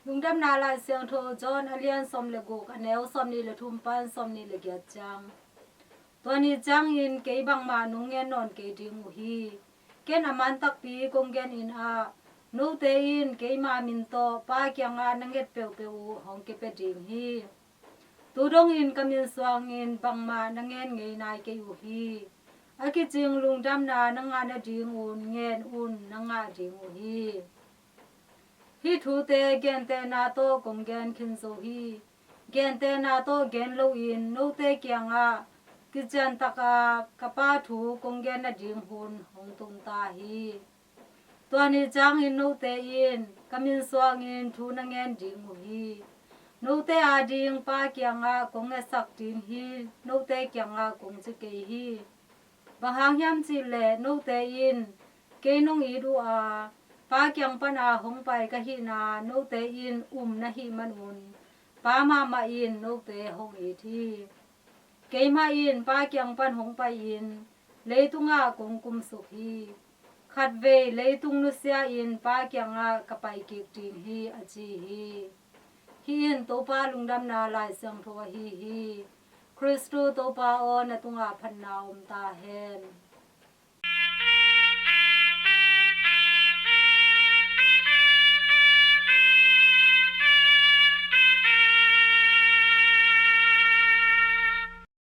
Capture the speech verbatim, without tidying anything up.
Lungdamna Lai Siangtho John a lian sawm le guk, a neu sawmnih le thum pan sawmnih le giat ciang. Tua ni ciangin kei bangmah nong ngen nawn kei ding uh hi. Ken a man takpi kong gen in ah, note in keima min tawh Pa kiangah na nget peuhpeuh uh hong kipia ding hi. Tu dongin ka min suangin bangmah na ngen ngei nai kei uh hi. A kicing lungdamna na ngah nadingun ngen un, na ngah ding uh hi. Hih thute gentehna tawh kong gen khin zo hi. Gentehna tawh gen loin note kiangah kiciantaka ka Pa thu kong gen nading hun hong tung ta hi. Tua ni ciangin note in ka min suangin thu na ngen ding uh hi. Note ading Pa kiangah kong ngetsak ding hi, note kiangah kong ci kei hi. Bang hang hiam cih leh note in kei nong it uh a, Pa kiang pana hong pai ka hihna note in um na hih manun, Pa mahmah in note hong it hi. Keimah in Pa kiang pan hong pai-in leitungah kong kumsuk hi. Khatvei leitung nusia-in Pa kiangah ka pai kik ding hi, a ci hi. Hih in Topa lungdamna Lai Siangtho ahi hi. Khristu Topa aw, na tungah phatna om ta hen.